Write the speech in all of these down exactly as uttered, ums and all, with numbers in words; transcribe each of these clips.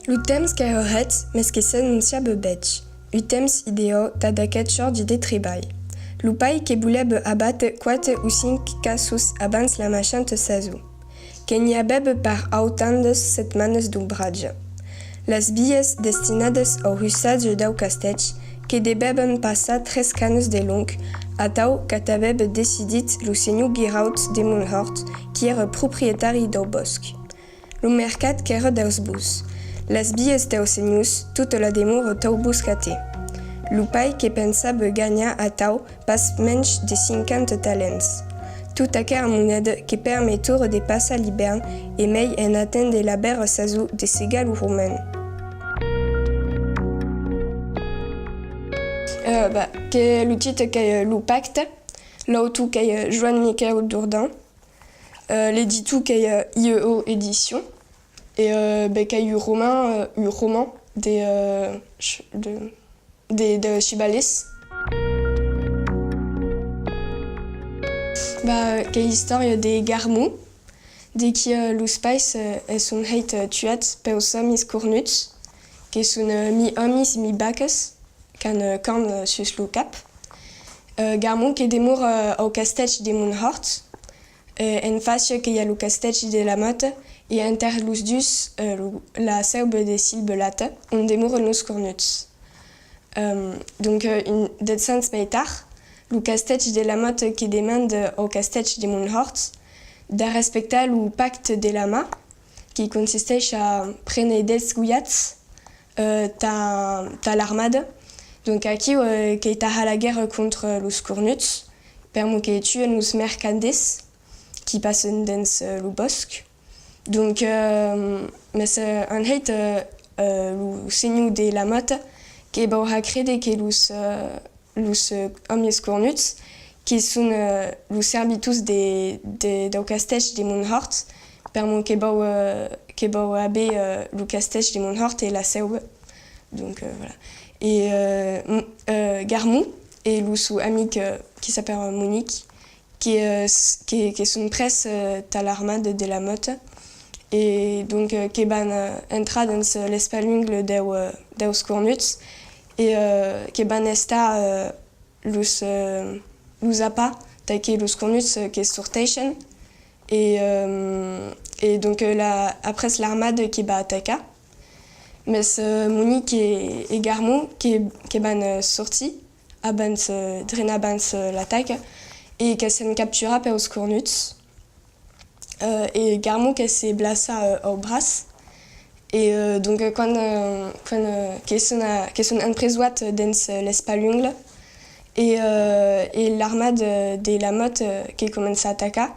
Lo temps qu'èra hèit, mes que s'anonciava bèth, un temps idèau tad aqueth jòrdi de trebalh. Lo pair que volèva abàter quate o cinc caçons abans la maishanta sason, que n'i avèva per autandas setmanas d'ombratge. Las vias destinadas au hussatge dau castèth que devèvan passar tres canas de long, atau qu'at avèva decidit lo senhor Guiraut de Monhòrt, qui èra proprietari dau bòsc. Lo mercat qu'èra daus bons, las vias daus senhors, tota la demora dau boscatèr. Lo pair que pensava ganhar atau pas mensh de cinquanta talents. Tota aquera moneda que permetora de passar l'ivèrn e mei en aténder la bèra sason de segar lo roman. Euh, bah, que lo titre qu'ei, euh, Lo Pacte, l'autor qu'ei, euh, Joan Miquèu Dordan. Euh, l'editor qu'ei, euh, I E O Edition. E, euh, ben, qu'ei un roman, euh, un roman de, euh, ch-, de, de, de Chibalès. Bah, qu'ei l'istòria de Garmon, de qui, euh, los pairs, euh, e son hèit, euh, tuats peus òmis cornuts, que son, euh, mi-òmis, mi-vacas, qu'an, euh, corn, euh, sus lo cap. Euh, Garmon que demora, euh, au castèth de Monhòrt, euh, en fàcia que i a lo castèth de la Mòta, e enter los dus, euh, lo, la seuva de Silvelata, on demoran los cornuts. Euh, donc, euh, un, dètz ans mei tard, lo castèth de la Mòta que demanda au castèth de Monhòrt d'arrespectar lo pacte de la mar, qui consisteish a préner dètz gojats, euh, tà, tà l'armada. Donc aquiu, euh, qu'ei tà har la guèrra contra los cornuts, per'mor que tuen los mercaders qui passan dens, euh, lo bòsc. Donc, euh, mes, euh, en hèit, euh, euh, lo senhor de la Mòta que vòu har créder que los, euh, los, euh, òmis cornuts, que son, euh, los servitors de, de, dau castèth de Monhòrt, per'mor que vòu, euh, que vòu aver, euh, lo castèth de Monhòrt e la seuva. Donc, euh, voilà. E, euh, m-, euh, Garmon e lo son amic, euh, qui s'apèra Monic, que, euh, s-, que, que son pres, euh, tà l'armada de la Mòta, e donc, euh, que van, euh, entrar dens, euh, l'espalungle deu, euh, deus cornuts, e, euh, que van estar, euh, los, euh, los apar tà que los cornuts, euh, que sorteishen, e, euh, e donc, euh, la, après l'armada que va atacar, mes, euh, Monic e, e Garmon que, que van, euh, sortir, abans, euh, drin abans, euh, l'ataca, e que se'n captura peus cornuts. Euh, e Garmon que se blaça, euh, au braç. E, euh, donc, euh, quan, euh, quan, euh, que son a-, que son empresoats dens, euh, l'espalungle, e, euh, e l'armada de, de la Mòta, euh, que comença a atacar.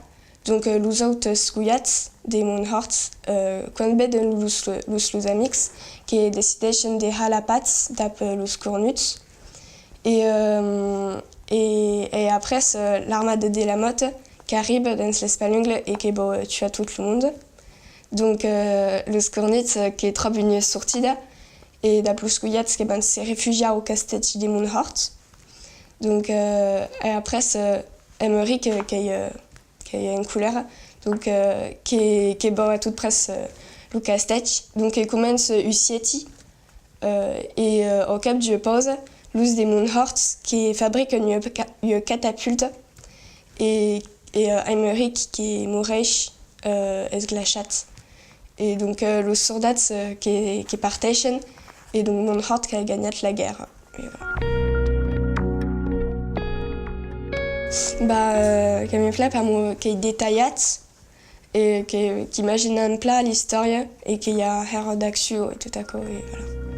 Donc, euh, los autes gojats de Monhòrt, euh, quan veden los, los, los amics, que decideishen de har la patz dab, euh, los cornuts. E, euh, e, e après, euh, l'armada de la Mòta qu'arriba dens l'espalungle e que vòu, euh, tuar tot lo monde. Donc, euh, los cornuts, euh, que tròban ua sortida e dab los gojats que van se refugiar au castèth de Monhòrt. Donc, euh, e après, euh, Aymeric, euh, qu'ei, euh, qu'ei en colèra, donc, euh, que, que vòu a tot prètz, euh, lo castèth. Donc, que comença un sièti, euh, e, euh, au cap d'ua pausa, los de Monhòrt que fabrican ua ca-, ua catapulta e, e, euh, Aymeric que moreish, euh, esglachat. E donc, euh, los sordats, euh, que, que parteishen, e donc Monhòrt qu'a ganhat la guèrra. E voilà. Bah, euh, que me plai per'mor qu'ei detalhat, e que, qu'imagina plan l'istòria, e que i a hèra d'accion e tot aquò, e voilà.